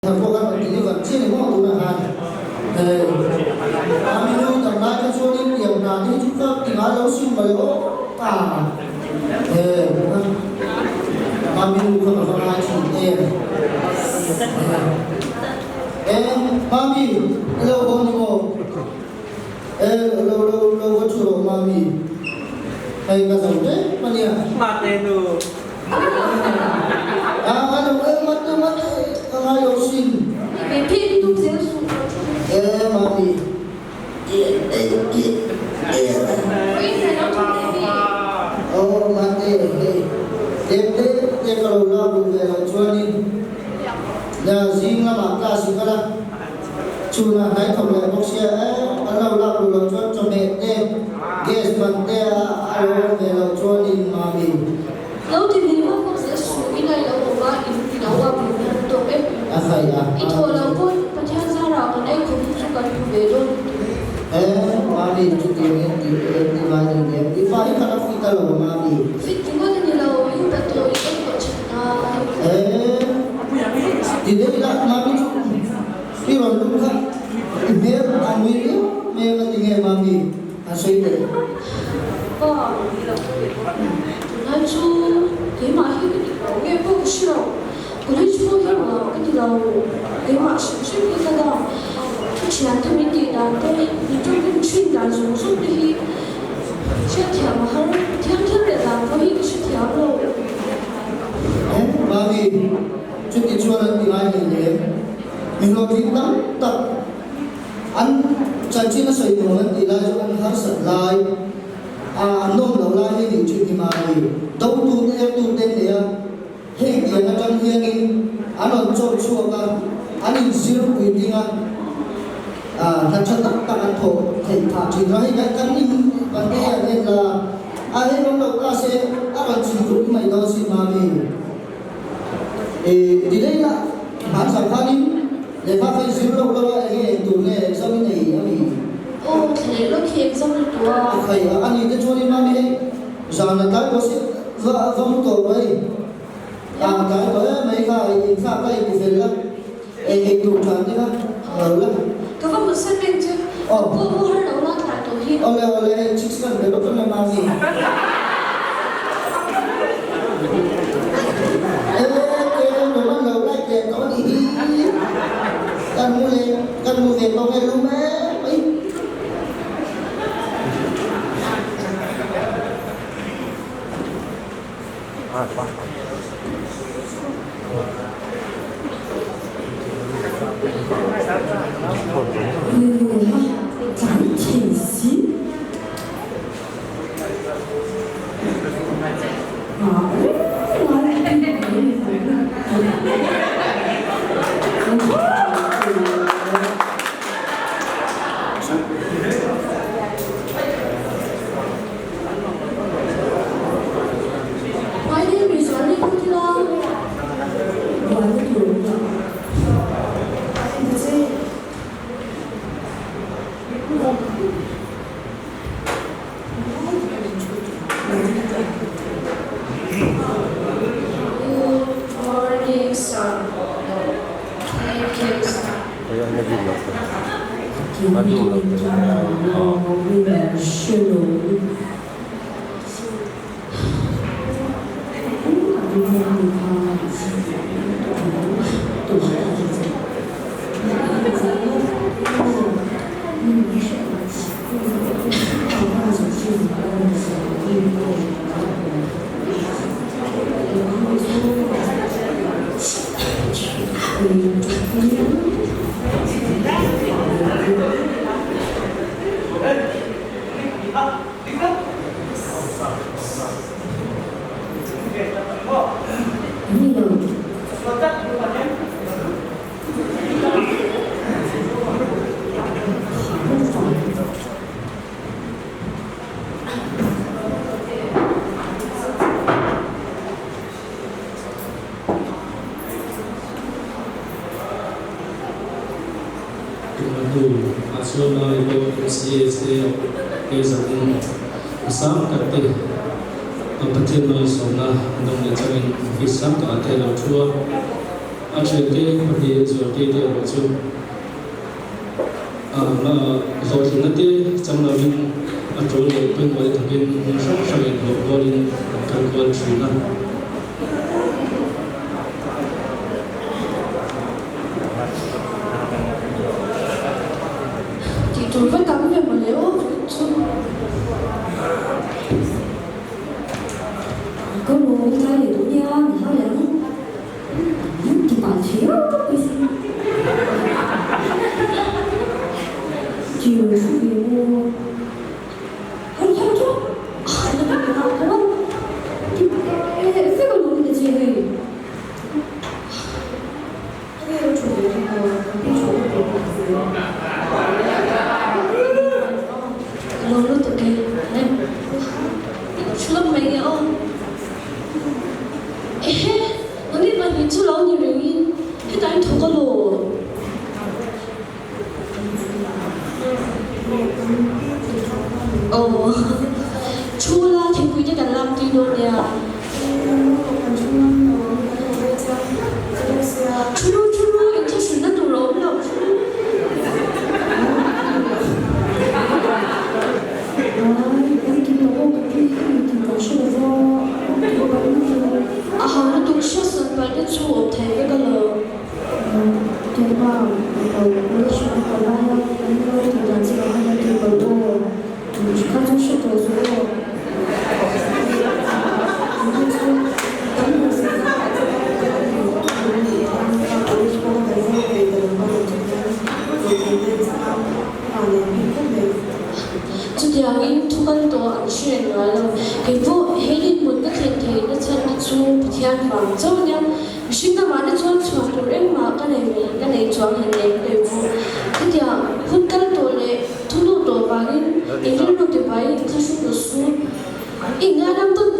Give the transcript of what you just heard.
Thla pawh kan rawn deliver chiah ni maw tunah khan hei a minu tam lai kha chuanin tiang hna te hi chu ka ti ngai lo sin mawle aw a hei a minu kha ka va ngai thin em e mami lo haw ni maw e lo lo lo va thu rawh mami hei ka zo tep ania. Mate nu. Lo ti ve vak vak zel suh in a ilo awm a, in lo a bul hian a tawk e. I thawh loh pawn Pathian zarah kan ei khawp hi chu kan hmu ve dawn lutuk. Fit ringawt a ni lo, i upa tawh i enkawl that ngai. Pa, tunlai chu keimah hi ka dik lo nge pawh ka hre lo, college pawh hi nuam ka ti lo, keimah hrim hrim hi ka dam, ka thiante min tih dan te, min tawngin thin dan zawng zawng te hi hriatthiam a har, thiam thil leh dan pawh hi ka hrethiam lo. Mami, chuti chuan an ti ngai hleinem, mi hlawhtling tam tak. An chanchin a sawi nuam an tih lai chu an harsat lai a, an nawm loh lai hi nih thin hi mahni dotu te ertu te an nei a, heng tiang atang hianin an rawn chawr chhuak a, an inzir puitling a, hna tha tak tak an thawh theih phah thin a, hei kan in kan te hian en la a, hei rawn lo ta se a rawn chim rup mai dawn sin mahni. I delay lah hman chang khanin lehkha kha i zir lo lo a enge eng tur nge exam i nei a mi? Aw thla leh lawk hi exam a tu a. A khai a, ani te chuan i mami hei zan a tlai tawh si va va mu tawh mai a tlai tawh em mai kha i inthlak ka inti fel la eng eng tur than te kha lo la. Ka va hmu sen reng che, ka pawh mu har lo la tlai tawh hi. Awle awle hei chicks kan be lawk em mami. My name is Ali Kutila. Good morning sir. Thank you sir. Tuna hnu ah chuan lai pawh MCS te kei zanin a sang tak te Pathian malsawmna an dawng leh changin office sang takah te a lo thu a. A thiante pahnih Zualtei te erawh chu hlawhtlinna te chang lovin a tul leh pawimawh te takin hmun hrang hrangin hlawh kualin an kal kual thin a. Tih tur va tam ve mawle aw chu. Ka rual tlai leh duh nia, min hau leh ang. Min ti pah thiau mai si. Tir thu ve maw? Halo halo halo. Halo. Ti leh vek alawm ni ta che hei. Ka lo lutuk e, rem thu lawk mai nge aw. Ehe, nangni pahnih chu lo ni rengin hetah in thawk alaw? Aw, thu la thingpui te kan lak tui dawn nia. Thu lu thu lu in thlahrunna tur a awm lo thu lu. A hau lutuk hriatsan palh te chu awm thei vek alaw. Chutiangin thu kal tawh an hre reng ngai lo. Kei pawh he dinhmun ka thlen theihna chhan te chu Pathian vang chauh nia. Mihring lamah te chuan chhuah tur engmah ka nei mai, ka nei chuang han nei ka nei bawk. Khatiang hun kal tawh leh thu hnu tawh vangin i rilru ti vai in thla hru tawh su. I ngaidam tawn.